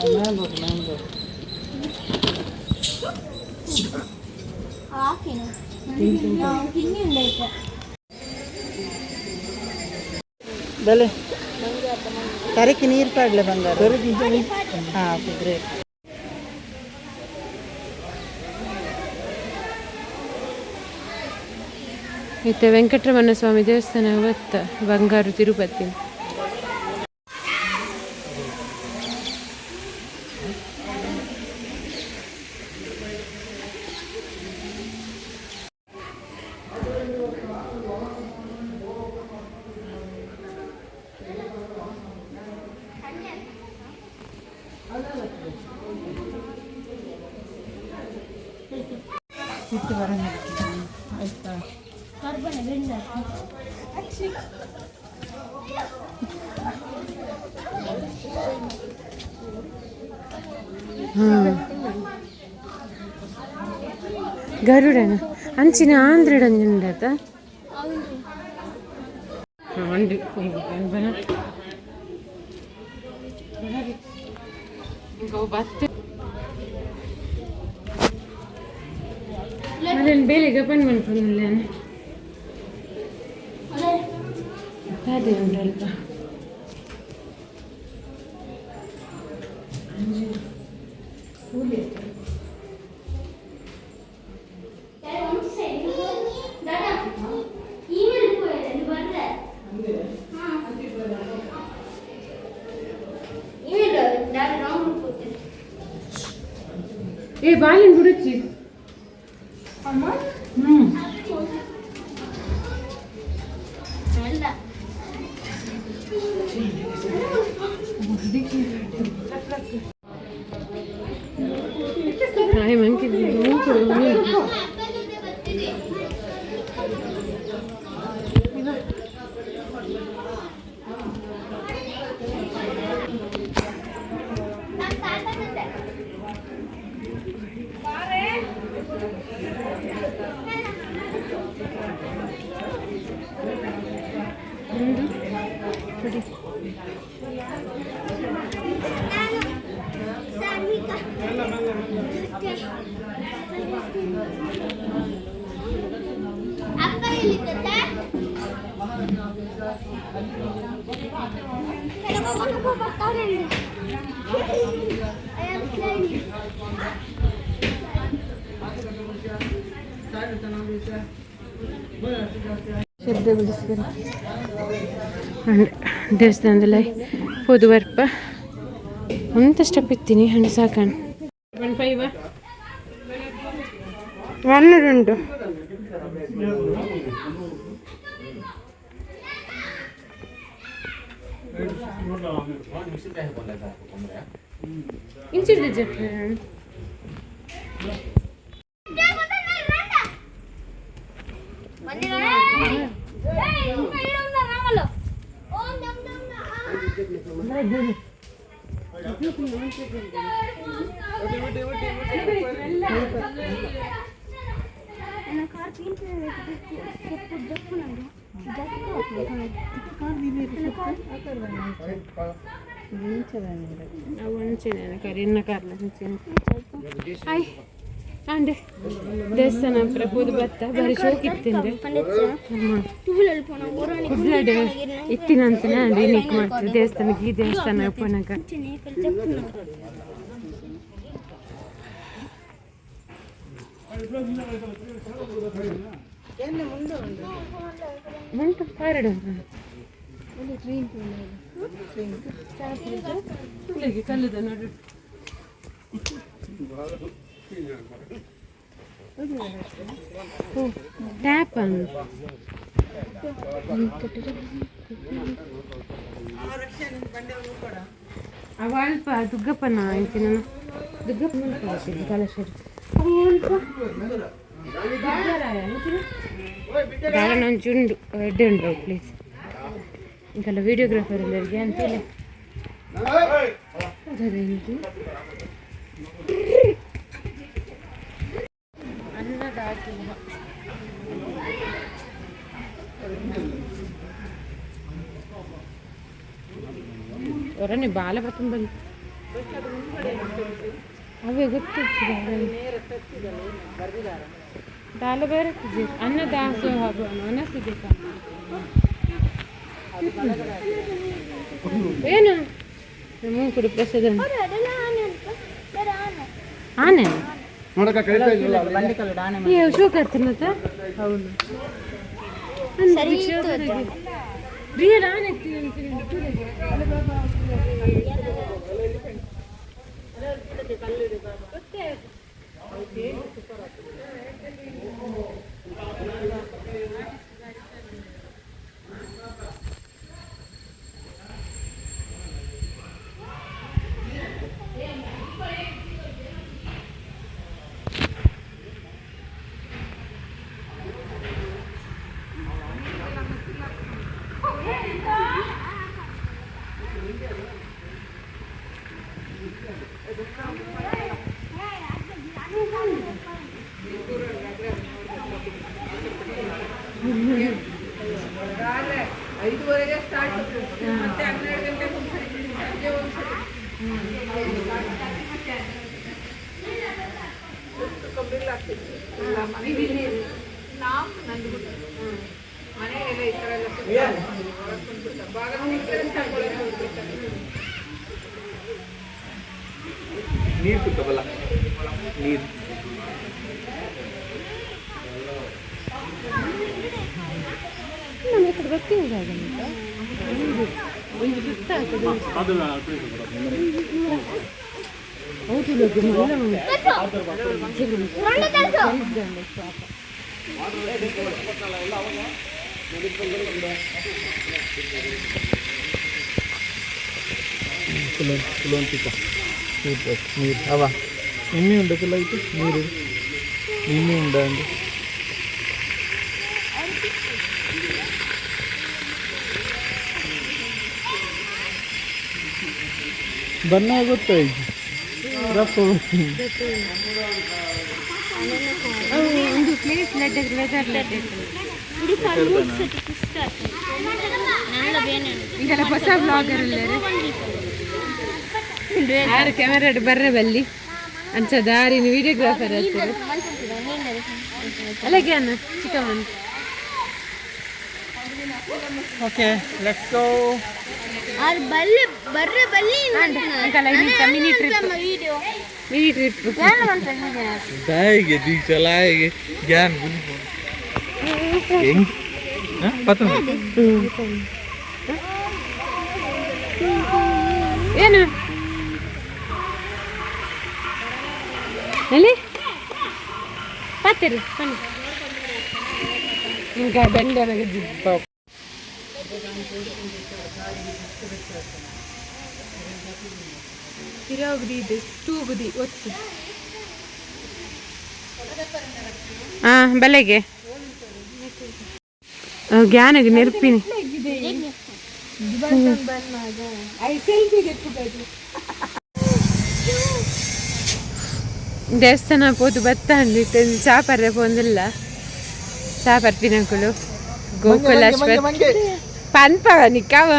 Mango mango. ಹಾಕಿನ ಕಿನ್ನಿ ಉಂಡೈತೆ. ಬಲೆ ಕರಕ್ಕೆ ನೀರು ಪಾಡ್ಲೆ ಬಂಗಾರ. ಹಾಂ, ಓಕೆ, ಗ್ರೇಟ್. ಇತ್ತೆ ವೆಂಕಟರಮಣ ಸ್ವಾಮಿ ದೇವಸ್ಥಾನ ಬತ್ತ, ಬಂಗಾರು ತಿರುಪತಿ. ಇಟ್ಟು ಬರೋಣ ಆಯ್ತಾ? ಕರ್ಬನ ಬೆಂಡ. ಗರುಡನ ಅಂಚಿನ ಆಂಧ್ರಡಂಜುಂಡತ ಉಂಡು. ಬತ್ತೆ ಮನೇಲಿ ಬೇಲೆ ಗಪನ್ ಮನ್ಪೊಂದುಲ್ಲೇನೆ. ಅದೇ ಉಂಡಲ್ಪ. ಏ, ಬಾಲಿನ ಬಿಡುಚ್ಚಿ. ಹ್ಮ್. ಅಲ್ಲ. Hi monkey. ಒಂದು ಬಿಡಿ. ನಾನು ಸಾನ್ವಿಕಾ. ಅಪ್ಪ ಎಲ್ಲಿದ್ದ? ಬರ್ತಾನೆ. I am flying. ಶಬ್ದ ಬಿಡಿಸ್ತಾರೆ. ದೇವಸ್ಥಾನದಲ್ಲಿ ಪೋದು ಬರ್ಪ ಒಂತ ಸ್ಟೆಪ್ ಇತ್ತೀನಿ ಹಣ್ಣು ಸಾಕಣ. 15 ಒನ್ ಉಂಟು. ಇಂಚಿಡ್ದೆ ಜೆಫ್. ಅವು ಅಂಚೆನೆ ಕರಿ ಎನ್ನ ಕಾರ್ಲ ಅಂಚೆನೆ. ಹಾಯ್ ಅಂಡೆ ದೇವಸ್ಥಾನ ಪೂರ ಪೋದು ಬತ್ತ. ಬಾರಿ ಶೋಕ್ ಇತ್ತಿಂದೆ. ಕುಡ್ಲಡ್ ಇತ್ತಿನಂತನೇ ಅಂಡ್ ಇನಿಕ್ ಮಾಡ್ತದೆ ದೇವಸ್ಥಾನಕ್ಕೆ, ಈ ದೇವಸ್ಥಾನ ಪೋನಗ. ಉಂಟು ಪಾರಡು ಕಲ್ಲುದ ನೋಡು. ಟ್ಯಾಪ್ ಅನ್ನು ಅವ ಅಲ್ಪ ದುಗ್ಗಪ್ಪನ ಅಂಚಿನ ದುಗ್ಗಪ್ಪನ ಕಲಶರು ಅಲ್ಪ ದಾರನ ಒಂಚಿ ಉಂಡು, ಎಡ್ಡೆ ಉಂಡು ಪ್ಲೀಸ್. ಇಂಕಲ್ಲ ವಿಡಿಯೋಗ್ರಾಫರ್ ಎಲ್ಲರಿಗೆ ಅಂತೇಳಿ ಅದೇಂತು ಅನ್ನದಾಸೋಹ. ಹೊರನೆ ಬಾಲ ಪ್ರಥಮ ಬಂದು. ಅವೇ ಗೊತ್ತಿತ್ತು ದಾಲ ಬೇರೆ ಅನ್ನದಾಸೋಹ ಮನಸ್ಸಿದೆ. ಏನು ಮೂಕುಡು ಪ್ರಸಾದ ಆನೆ ಶೋಕ ಆಗ್ತಿಲ್ಲತ್ತ. ಹೌದು. ರಿಯಲ್ ಆನೆ. ನೀರು ಕುತ್ತಬಲ್ಲ ನೀರು. ನಮ್ಮ ಈ ಕಡೆ ಬರ್ತೀವಿ ಒಂದು ಸುತ್ತ ಆಗ್ತದೆ. ಹೌದು, ನೀರು ಅವ ನಿಮ್ಮಿ ಉಂಡಕ್ಕೆಲ್ಲ ಐತೆ ನೀರು ನಿಮ್ಮಿ ಉಂಡ ಅಂದು ಬಣ್ಣ ಗೊತ್ತಾಯ್ತು. ಒಂದು place laddu weather laddu. ಈಗೆಲ್ಲ ಹೊಸ ಬ್ಲಾಗರ್ ಯಾರು ಕ್ಯಾಮೆರಾ ಬರ್ರೆ ಬಲ್ಲಿ ಅಂಚ ದಾರಿನ ವಿಡಿಯೋಗ್ರಾಫರ್ ಆಗ್ತಾರೆ ಅಲ್ಲಗೆ ಅನ್ನ ಚಿಕ್ಕಮ್ಮನ. Okay, let's go. ಅವ್ರು ಬಲ್ಲಿ ಬರ್ರೆ ಬಲ್ಲಿ. Mini trip. Video mini trip. ದಾಯಿಗೆ ದೀಕ್ಷಲಾಯಿಗೆ ಜ್ಞಾನ ಹೆಂಗ್ ಪತಂಗ. ಏನು ಎಲ್ಲಿ ಪಾತಿರಿ ಬನ್ನಿ ನಿನ್ಗೆ ಬೆಂಡನಾಗ ಜಿಬ್ಬ. ತಿರೋಗುದಿ ಇದೆ ತೂಗುದಿ ಒತ್ತು. ಹಾಂ ಬಲೆಗೆ ಜ್ಞಾನಗೆ ನೆರ್ಪಿನಿ. ದೇವಸ್ಥಾನ ಪೋದು ಬತ್ತ ಅಂದು ಚಾಪರ್ರೆ ಪೋಂದಿಲ್ಲ ಚಾಪರ್ಪಿನಕುಲು ಗೋಕುಲ ಪನ್ಪ ನಿಕ್ಕಾವ.